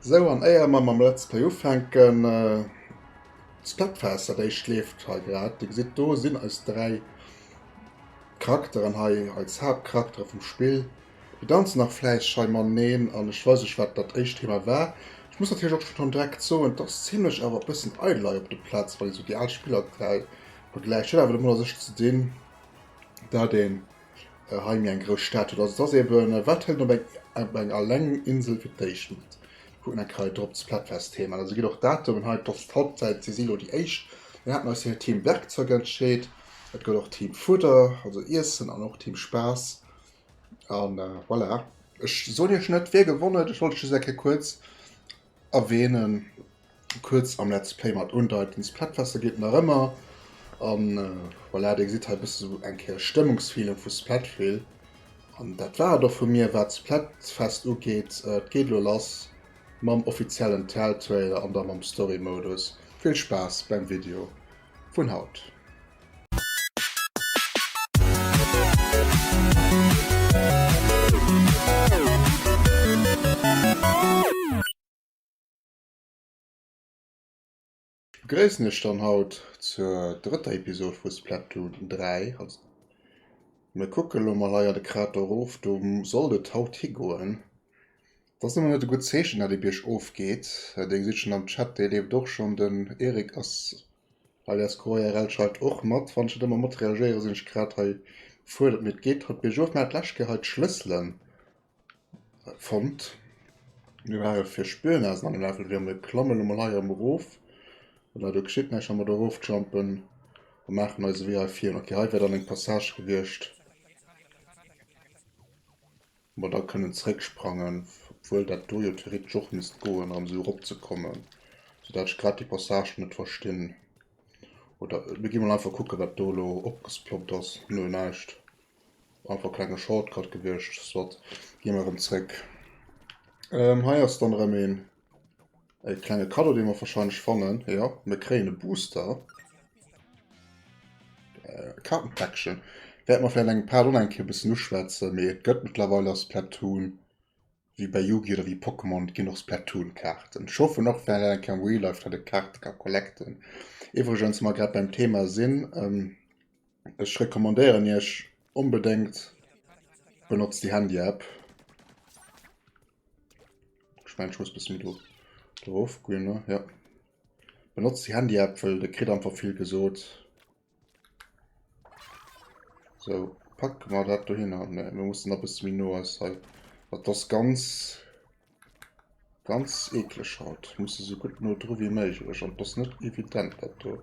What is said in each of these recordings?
Sou, an éier mer mam Let's Play ufänken, Splatfest, dat éischt leeft hei grad. Dir gesitt, do sinn eis 3 Charakteren hei, eis Haaptcharaktere vum Spill. Déi danzen nach fläisseg hei mateneen an ech weis iech, wat dat éischt Thema war. Ech muss natierlech och schonn direkt soen, et ass zimlech awer e bëssen eidel hei op de Plaz, wann ee sou déi al Spiller vergläicht. Huet awer domadder sech ze dinn, dat een hei méi eng grouss Stad huet. Also et ass eben, wat hëlt een op eng op eng alleng Insel fir d'éischt mat? Kucken eng Kéier drop, d'Splatfest-Thema. Also geet och Datumen hei, et ass d'Halbzeit, si si lo déi éischt. Mir haten eis fir Team Werkzeug entscheet. Et gëtt och Team Fudder, also Iessen an och Team Spaass. An voilà. Ech soen iech net, wie gewonn huet. Ech wollt just eng Kéier kuerz erwähnen, kuerz am Let's Play mat undeiten. Splatfest geet nach ëmmer an voilà, dir gesitt hei e bësse sou eng Kéier Stëmmungsfeeling vu Splatville. An dat war et och vu mir wat Splatfest ugeet. Et geet elo lass mam offiziellen Tell-Trailer an da mam Story-Modus. Vill Spaass beim Video vun haut! Ech begréissen iech dann haut zur drëtter Episode vu Splatoon 3. Also mir kucke lo mol hei an de Krater erof, do sollt et haut higoen. Et ass ëmmer net e gutt Zeechen dat ee Bierg of geet. Dir gesitt schonn am Chat, dee leeft och schonn, den Eric ass alias CroRL schreift och mat. Wann ech net ëmmer mat reagéiere sinn ech grad hei gefuerdert, mee et geet haut biergof. Mir hat d'lescht Kéier hei d'Schlësselen. Fonnt. Mir ware fir Spürnasen an dem Level wéi mir klammen elo mol hei erëm erof. Voilà, do geschitt näischt, wa mer do erofjumpen a maachen eise Wee hei virun. Okay, hei wär dann eng Passage gewiescht, wou mer da kënnen zrécksprangen, obwuel dat do jo theoretesch och misst goen, erëm esou eropzekommen, soudatt ech grad déi Passage net verstinn. Oder mir gi mol einfach kucken, wat do elo opgesploppt ass. Nö, näischt. Einfach klenge Shortcut gewiescht. Soit, gi mer erëm zréck. Ähm, hei ass dann erëm een e klenge Kaddo, dee mer wahrscheinlech fannen. Ja, mir kréien e Booster. Äh, Kartenpäckchen. Wäert mer vläicht engem Part och nach eng Kéier e bëssen uschwätzen, mee et gëtt mëttlerweil a Splatoon, wéi bei Yugi oder wéi Pokémon, et ginn och Splatoon-Kaarten. Ech hoffen och vläicht eng Kéier am Real Life, datt e Kaarte ka collecten. Iwwregens, wa mer grad beim Thema sinn, ähm, Ech recommandéieren iech onbedéngt, benotzt déi Handy-App. Ech mengen, ech muss bësse méi do erof goen, ne? Ja. Benotzt déi Handy-App, well der kritt einfach vill gesot. Sou, packe mer dat dohinner. Ne, mir mussen nach bësse méi no eis hei. Dat ass ganz Ganz eekleg haut. Muss esou gutt no dru wéi méiglech an ass net evident dat do.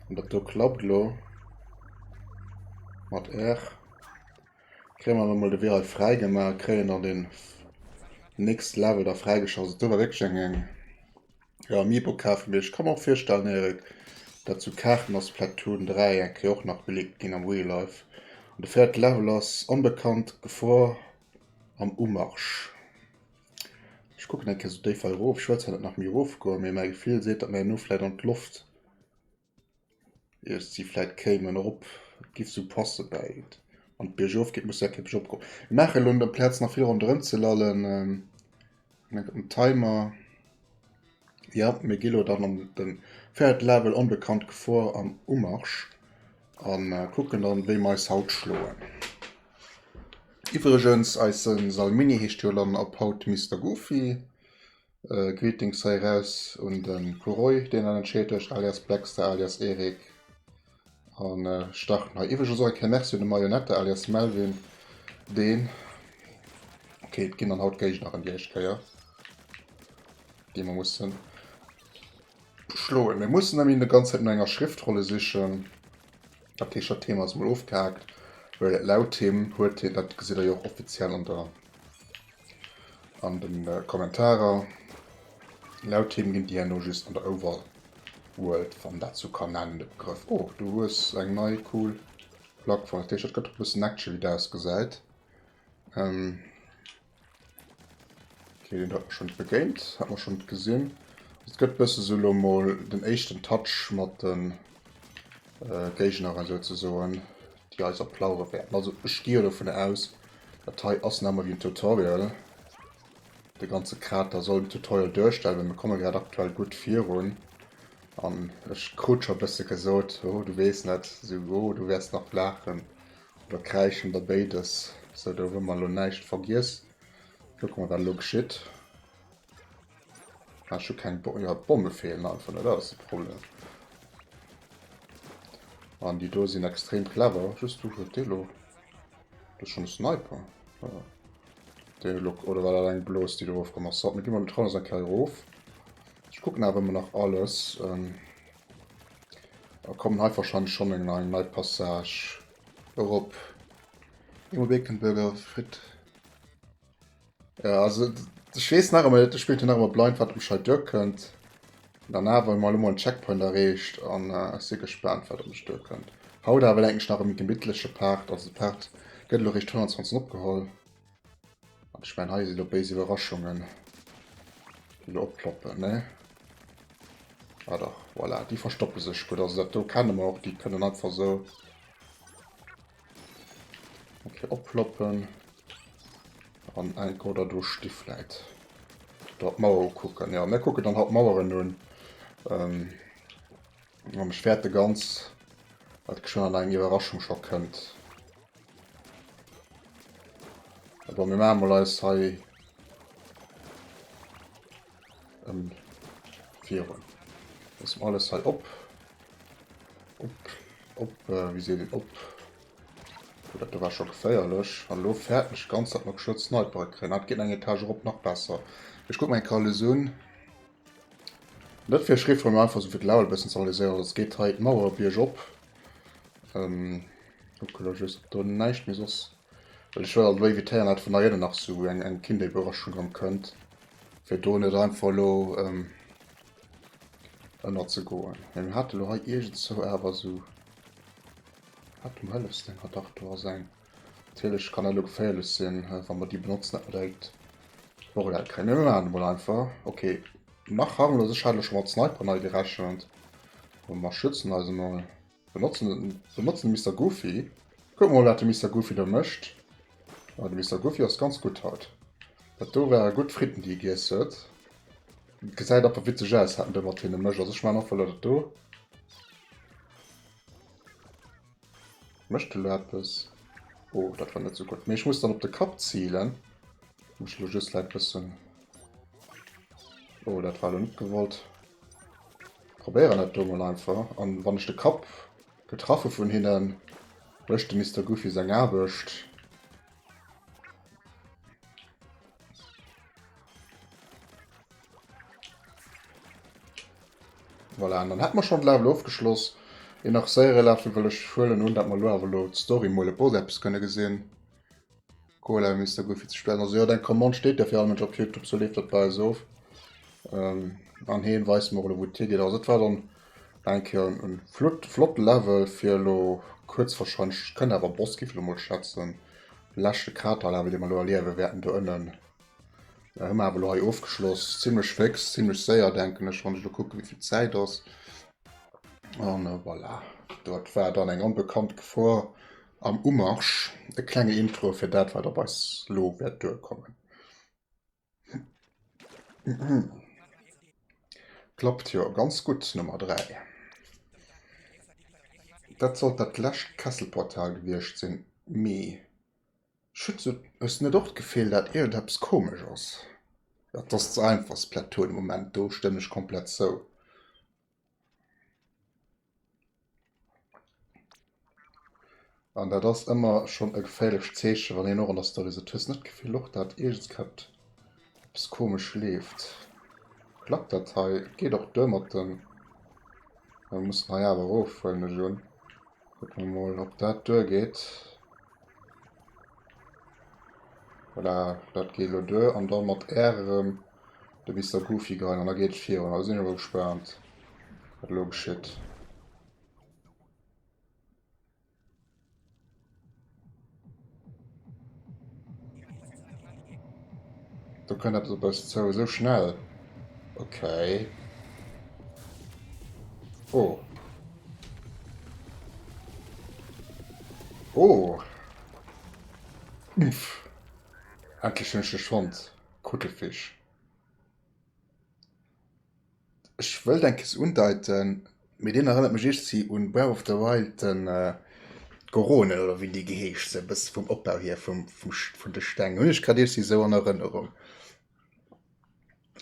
An dat do klappt elo mat R. Kréie mer emol de Wee hei fräi gemaach, kréien dann den nächste Level da fräigeschalt. Dat do war wierklech eng eng jo Amiibo kafe mee ech ka mer och virstellen Eric, dat sou Kaarten a Splatoon 3 eng Kéier och nach geleakt ginn am Real Life. An de véierte Level ass onbekannt Gefor am Umarsch. Ech kucken eng Kéier sou déif hei erof. Ech wëll zwar net nach méi erofgoen, mee mäi Gefill seet, datt mir herno vläit an d'Loft iert si vläit kéimen erop. Et giff sou passe bäi wann et biergof geet, muss ja kee biergop goen. Mir maache elo amplaz nach vill ronderëm ze lallen en Timer. Jo, mir gi lo dann an de véierte Level, onbekannt Gefor am Umarsch a kucken dann, wéi mer eis haut schloen. Iwwregens, eise Salmini heescht jo dann ab haut Mister Goofy. Greetings hei eraus un de Kuroi, deen dat entscheet huet, alias Blackstar alias Eric. An starten hei. Iwwregens och eng Kéier Merci un de Marionette alias Melvin, deen, ok, et ginn dann haut Géigner erëm déi éischt Kéier, déi mer mussen schloen. Mir mussen nämlech déi ganz Zäit no enger Schriftrolle sichen. Dat heescht, dat Thema ass mol ofgehaakt, well laut him huet hien, dat gesitt der jo och offiziell an der an den Kommentarer, laut him ginn déi herno just an der Overworld, wann dat sou kann nennen, de Begrëff. Oh, du hues eng nei cool Plack fonnt. Dat heescht, dat gëtt och e bëssen Action, wéi dat ausgesäit. Okay, den hat mer schon begéint, hat mer schon gesinn. Et gëtt bësse sou lo mol den éischten Touch mat den äh, Géigneren souzesoen, déi eis oplauere wäerten. Also ech gi jo dovun aus, dat hei ass nach emol wéi en Tutorial. De ganze Krater soll en Tutorial duerstellen, well mir komme grad aktuell gutt virun. An ech krut scho e bësse gesot, oh du weess net, esou oh du wäers nach laachen oder kräischen oder béides. Sou, do hu mer elo näischt vergiess. Kucke mer wat elo geschitt. Ah, ech hu keng Bo ja, d'Bomme feelen einfach, ne? Dat ass de Problem. An déi do sinn extrem clever. Just du huet dee lo. Dat ass schonn e Sniper. Ja. Dee lo, oder war dat eng Blos, déi do erofkomm ass? So, mir gi mol, mir trauen eis eng Kéier erof. Ech kucken awer ëmmer nach alles. Ähm, da kommen hei wahrscheinlech schonn eng nei, nei Passage erop. Emo Bacon Burger, Fritt. Ja, also ech weess nach ëmmer net, ech spillt jo nach ëmmer blind, wat op mech hei duerkënnt. Dann awer hu mer elo mol en Checkpoint erreecht an ech si gespaant, wat op mech duerkënnt. Haut awer denken ech nach e méi gemittleche Part, also de Part gëtt elo réischt 120 opgeholl. An ech mengen hei si lo béis Iwwerraschungen, déi elo opploppen, ne? Ah dach, voilà, déi verstoppe sech gutt. Also dat do kenne mer och, déi kënnen einfach esou. Okay, opploppen. An eng oder do sti vläit. Da d'Mauer ukucken. Ja, mir kucken dann haut d'Maueren un. Ähm, an ech fäerte ganz, dat geschwënn an eng Iwwerraschung scho kënnt. Aber mir maache mol eis hei ähm, virun. Loosse mer alles hei op. Op, op, äh, wéi seet een, op. Oh, dat do war scho geféierlech. An elo fäerten ech ganz, datt mer geschwënn Snipere kréien. Ah, et geet nach eng Etage erop, nach besser. Ech kucke mer eng Kéier alles un. Net fir Schriftform, mee einfach sou fir d'Level e bëssen ze analyséieren. Also, et geet hei d'Mauer biergop. Ähm, kucke elo just, ob do näischt méi soss. Well ech wëll alt elo evitéieren, datt vun heiënnen nach sou eng, eng Kinderüberraschung erëm kënnt. Fir do net einfach elo, ähm, ënner ze goen. Mee mir hate lo hei iergendzou awer sou. Hat um Hëllefsdénger, dach do ass eng. Natierlech kann dat elo geféierlech sinn, wa mer déi benotzen, dat mer direkt Bordell kréien. Mee mir maachen et mol einfach. Ok, nach harmlos. Ech hat elo scho mat Sniper nei gerechent. Awer mer schützen eis emol. Benotzen, benotzen de Mister Goofy. Kucke mer mol wat de Mister Goofy do mécht. Ah, de Mister Goofy ass ganz gutt haut. Dat do ware gutt Fritten déi e giess huet. Et gesäit einfach witzeg aus wat en do mat hinne mécht. Also ech maachen och wëll dat do. Mécht elo eppes. Oh, dat war net sou gutt. Mee ech muss dann op de Kapp zilen. Muss elo just vläit bëssen. Oh, dat war elo net gewollt. Probéieren dat do mol einfach. An wann ech de Kapp getraff hu vun hinnen, mécht de Mister Goofy seng Aarbecht. Voilà, an dann hätte mer schon de Level ofgeschloss. Een nach séiere Level, well ech huelen un, dat mer elo awer elo d'Story mol e Boss eppes kënne gesinn. Cola Mister Goofy ze spellen. Also jo, deng Commande steet jo fir all Mënsch op YouTube, sou leeft dat bei eis of. Ähm, an heen weist mer och elo wou et higeet. Also et war dann eng Kéier en, en flott, flotte Level fir elo kuerz wahrscheinlech, kënnt awer Boss giff elo mol schätzen, leschte Kraterlevel dee mer elo erliewe wäerten do ënnen. Da hu mer awer elo hei ofgeschloss, zimmlech féx, zimmlech séier denken ech, wann ech elo kucken wéi vill Zäit ass. An voilà, dat war dann eng onbekannt Gefor am Umarsch. E klenge Intro fir dat wat op eis elo wäert duerkommen. Klappt jo ganz gutt, Nummer 3. Dat sollt dat lescht Kesselportal gewiescht sinn, mee Schütze, hues de net och d'Gefill dat iergendeppes komesch ass? Dat ass ze einfach Splatoon Moment, do stëmmen ech komplett zou. An dat ass ëmmer schonn e geféierlecht Zeechen, wann een och an der Story sot, hues net d'Gefill och dat iergendsgrad eppes komesch leeft? Klappt dat hei? Et geet och duer mat dem, mir mussen hei awer erof, huelen ech un. Kucke mer mol ob dat duer geet. Voilà, dat geet elo duer. An da mat R erëm de Mister Goofy geheien an da geet et virun. Also sinn ech elo gespaant, wat elo geschitt. Do kënnt eppes op eis zou, esou schnell. Okay. Oh. Oh. Uff. Endlech hunn ech dech fonnt. Cuttlefish. Ech wëllt eng Kéier undeiten, mee deen erënnert mech iergendwéi un Breath of the Wild, den Goronen oder wéi déi geheescht sinn, e bësse vum Opbau hier vum vun de Steng hunn ech grad iergendwéi esou an Erënnerung.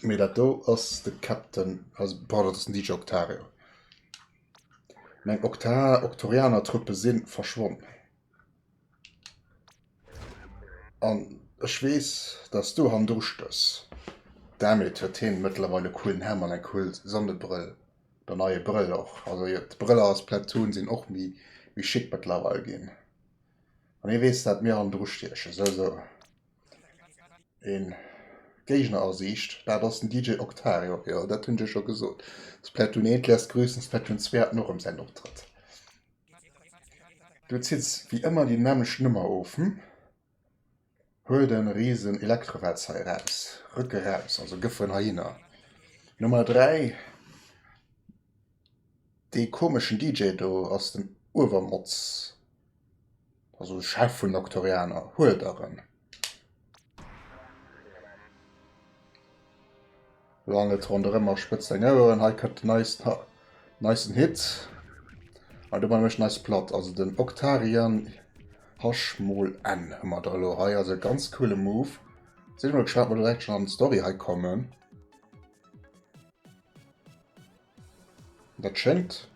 Mee dat do ass de Captain, also pardon, dat ass den DJ Octario. Meng Okta Oktorianer-Truppe si verschwonn. An ech weess, dass du hannendru stëss. Damit huet hien mëttlerweil e coolen Helm an eng cool Sonnebrëll, oder neie Brëll och. Also jo, d'Brëller a Splatoon sinn och méi méi chic mëttlerweil ginn. An hie weess, dat mir hannendru stiechen. Sou sou. Een Géigner a Siicht, dat ass den DJ Octario. Jo, dat hunn ech iech scho gesot. Splatoon 1 lässt grüssen, Splatoon 2 hat en och erëm säin Optrëtt. Du zitts wéi ëmmer déi nämmlecht Nummer of, hm? Huel den riesen Elektrowalz hei eraus, rück eraus, also gëff en heihinner. Nummer 3, Dee komeschen DJ do ass den Uewermotz, also de Chef vun den Oktorianer, huel der en. Langelt ronderëm a spëtzt seng Oueren. Hei kënnt den neisten, neisten Hit. An domat mécht en eis platt. Also den Octarian H mol N hu mer da elo hei. Also e ganz coole Move. Sinn mol gespaant, ob mer direkt schon an d'Story hei kommen. Dat schéngt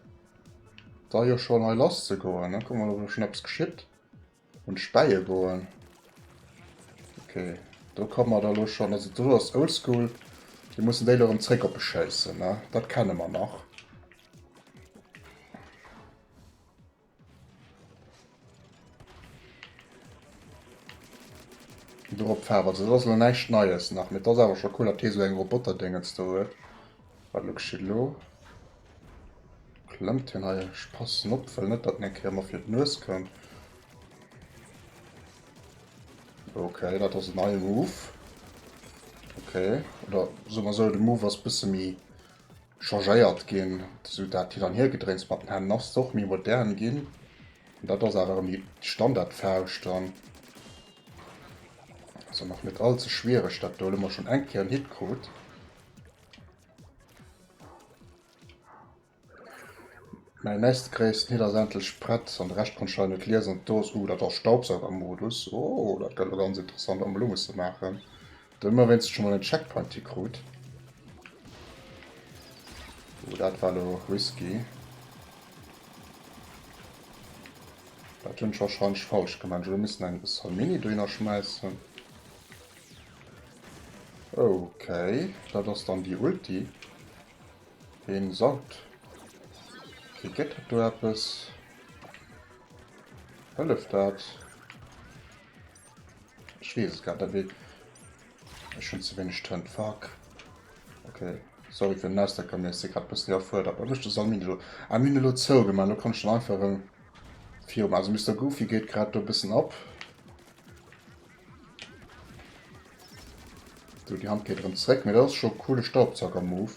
da jo schon hei lass ze goen. Ne? Kucken mer, ob schon eppes geschitt. Un d'Späie goen. Okay, do komme mer da lo schon. Also do ass Oldschool. Mir mussen déi lo erëm zréck op e schéissen, ne? Dat kenne mer nach. Do op Faarf. Also dat ass lo näischt Neies nach, mee et ass awer scho cool, datt hie sou eng Roboterdéngens do huet. Wat elo geschitt elo? Klëmmt hien hei? Ech passen op, well net datt en eng Kéier mer fir d'Nues kënnt. Okay, dat ass en neie Move. Okay, oder soe mer esou, de Move ass bësse méi changéiert ginn, esou dat hin an hier gedréins mat den Hänn ass och méi modern ginn. An dat ass awer erëm déi Standardfauscht dann. Also nach net all ze schwiereg dat do, elo mer schonn eng Kéier en Hit krut. Mäin nächste gréissten Hit ass endlech prett an de Rescht konnt ech leider net liesen. An do ass, uh, dat ass Staubsaugermodus. Oh, dat gëtt elo ganz interessant, wat mer elo musse maachen. Do hu mer wéinstens scho mol en Checkpoint hikrut. Oh, dat war elo risky. Dat hunn ech warscheinlech falsch gemaach. Ech hu missen eng Salmini dohinner schmäissen. Okay, dat ass dann déi Ulti. Heen saugt. Okay, gëtt dat do eppes? Hëlleft dat? Ech weess et grad net méi. Ech hunn ze wéineg Tënt. Fuck. Okay, sorry fir den Ausdrécker, mee ech si grad e bëssen iwwerfuerdert. Wat mécht de Salmini elo? Ah, mir hunn elo zougemaach. Elo kann ech dann einfach erëm viru. Also Mister Goofy geet grad do e bëssen ab. Do déi Hand geet erëm zréck, mee dat ass scho coole Staubsauger-Move.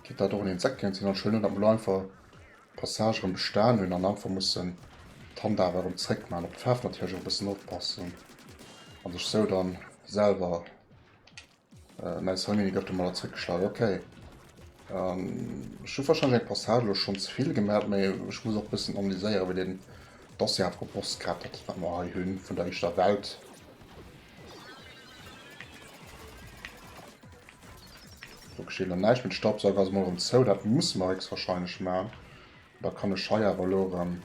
Geet dat och en Insekt géint sinn an schön, datt mer lo einfach d'Passage erëm bestan hunn an einfach mussen d'Hand awer erëm zréck maachen. Op d'Faarf natierlech och e bëssen oppassen an sech sou dann selwer Mäi Salmini gouf domadder zréckgeschlagen. Okay. Ech hu warscheinlech eng Passage elo schonn ze vill gemat, mee ech muss och e bëssen analyséieren, well deen Dossier awer robust grad dat wat mer hei hunn vun der éischter Welt. Do geschitt elo näischt, mee de Staubsauger ass emol erëm zou, dat musse mer héchstwahrscheinlech maachen. Da kann ech hei awer elo erëm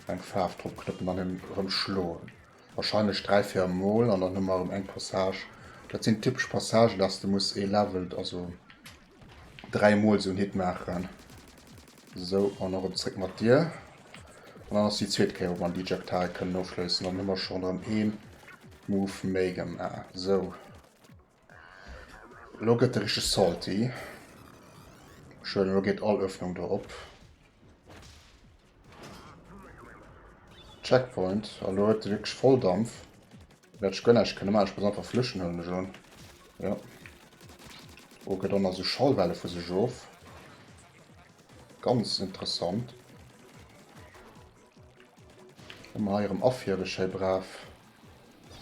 eng Faarf drop knëppen an hien erëm schloen. Wahrscheinlech 3, 4 mol an dann hu mer erëm eng Passage. Dat sinn typesch Passagen, dass de muss ee Level, also 3 mol esou en Hit maachen. Esou, an erëm zréck mat dir. An dann ass déi zweet Kéier, wou mer an Ejectile kënnen ofschléissen. Dann hu mer schonn erëm ee Move méi gemaach. Esou. Elo gëtt e richteg salty. Schön, elo geet all Öffnung do op. Checkpoint. A lo huet e wierklech Volldampf. Wäert ech guer näischt kënne maachen. Ech muss einfach flüchten, huelen ech un. Ja. Oh, gëtt och nach esou Schallwelle vu sech of. Ganz interessant. Ëmmer hei erëm afierwe, schéi brav.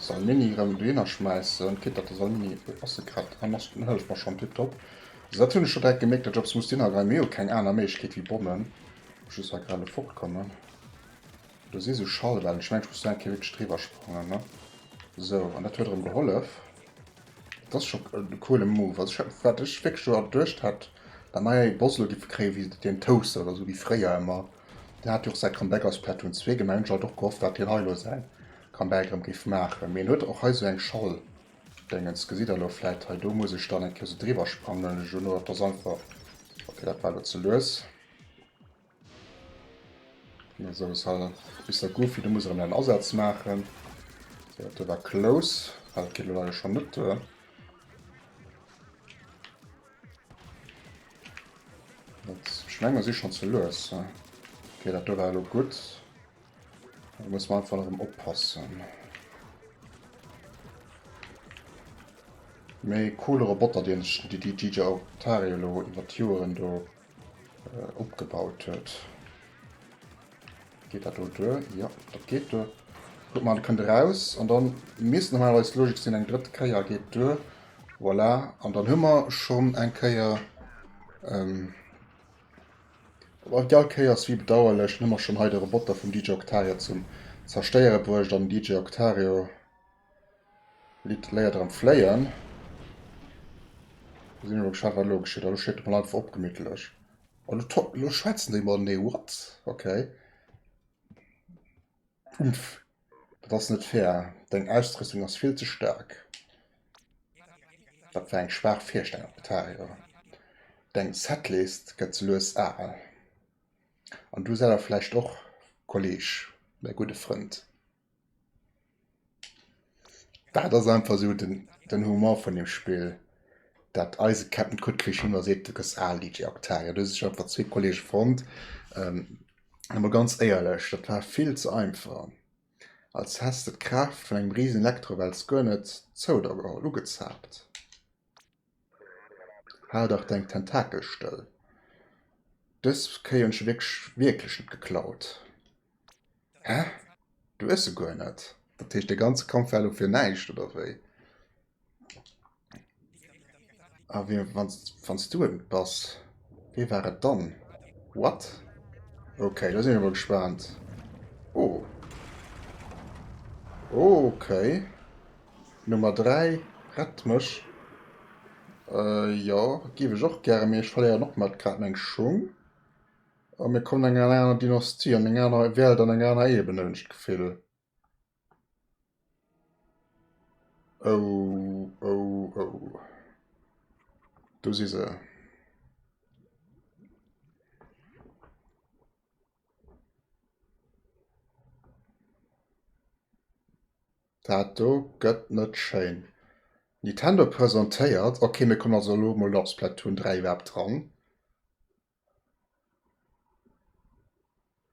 Salmini erëm dohinner schmäissen. Quitte datt de Salmini, ass e grad, ah, den hëlleft mer schonn, tiptop. Also dat hunn ech scho direkt gemierkt, datt ech eppes muss dohinner geien. Mir hu keng aner Méiglechkeet wéi Bommen. Muss just hei grad elo fortkommen. Do si sou Schallwellen. Ech mengen, ech muss do eng Kéier wierklech driwwer sprangen, ne? Sou, an dat huet erëm gehollef. Dat ass scho e coole Move. Also ech, wat ech wierklech do erduecht hat, dat mer hei e Boss elo géife kréien, wéi deen Toaster oder sou, wéi fréier ëmmer. Deen hat jo och säi Comeback a Splatoon 2 gemaach. Hunn ech alt och gehofft, dat hien hei elo säin Comeback erëm géif maachen. Mee en huet och hei sou eng Schall-Déngens. Gesitt der elo vläit hei. Do muss ech dann eng Kéier sou driwwer sprangen, huelen ech un. Oder et ass einfach, okay, dat war elo ze lues. So, ist halt Mister Goofy, du muss erëm einen Asaz maachen. So, dat war close. Dat geet leider schon net duer. Dat, ech menge si schon ze lues. Okay, dat do war elo gutt. Da muss man einfach erëm oppassen. Méi coole Roboter, deen sech déi DJ Octario elo iwwer d'Joeren do opgebaut huet. Geet dat do duer? Jo, dat geet duer. Guck mal, kënnt eraus an dann misst normalerweis d'Logik sinn, eng drëtt Kéier geet duer. Voilà, an dann hu mer schonn eng Kéier ähm, all Kéiers wéi bedauerlech, hu mer schonn hei de Roboter vum DJ Octario zum Zerstéiere bruecht an DJ Octario Lidd léiert erëm fléien. Sinn elo gespaant wat elo geschitt. Elo steet e mol einfach op gemittlech. Oh lo to lo schwätzen déi matenee what? Okay. Umf. Dat ass net fair. Deng Ausrüstung ass vill ze staark. Dat war eng schwaach Virstellung Octavio. Deng Setlist gëtt ze lues al. An du selwer vläicht och Kolleg, mäi gudde Frënd. Dat ass einfach esou den, den Humor vun dem Spill, dat eise Captain Kuttkrich ëmmer seet, du gëss al, DJ Octavia. Do hu sech einfach zwee Kollege fonnt. Ähm, a mol ganz éierlech, dat war vill ze einfach. Als häss de d'Kraaft vun engem risen Elektrowälz guer net zou der geholl, ugezaapt. Hal dach deng Tentakel stëll. Dës Kéier hunn ech se wierklech, wierklech net geklaut. Hä? Du hues se guer net? Dat heescht de ganze Kampf war elo fir näischt, oder wéi? A wéi, wann s du et net bass, wee war et dann? What? Okay, da sinn ech emol gespaant. Oh. Okay. Nummer 3, rett mech. Äh, jo, géif ech och gären, mee ech verléieren och mat grad meng Schung. A mir kommen an eng aner Dynastie, an eng aner Welt, an eng aner Ebene, hunn ech d'Gefill. Oh, oh, oh. Do si se. Dat do gëtt net schéin. Nintendo presentéiert, ok, mir kommen also elo mol nach Splatoon 3 iwwerhaapt dran.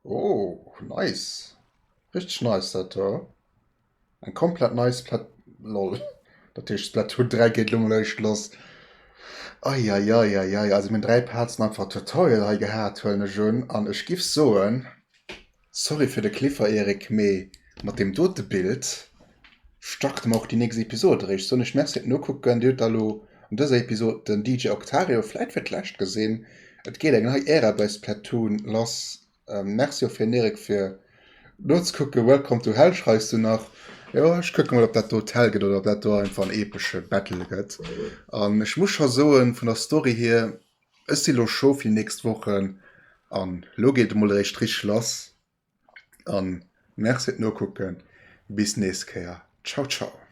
Oh, nice. Richteg nice dat do. Eng komplett nei Splat... Lol. Dat heescht Splatoon 3 geet elo mol eréischt lass. Eieieiei. Also mir hunn 3 Parts einfach Tutorial hei gehat, huelen ech un. An ech giff soen, Sorry fir de Cliffer Eric, mee mat deem dote Bild starte mer och déi nächst Episod eréischt. Soen ech Merci fir d'Nokucken. Dir hutt da lo an dëser Episod den DJ Octario vläit fir d'lescht gesinn. Et geet eng nei Ära bei Splatoon lass. Merci och fir den Eric fir nozekucken. Welcome to Hell schreifs du nach. Jo, ech kucke mol ob dat do d'Hell gëtt oder ob dat do einfach en epesche Battle gëtt. An ech muss scho soen, vun der Story hier, Ech si lo scho fir déi nächst Wochen an lo geet et mol eréischt richteg lass an merci fir d'Nokucken, bis nächst Kéier, ciao ciao.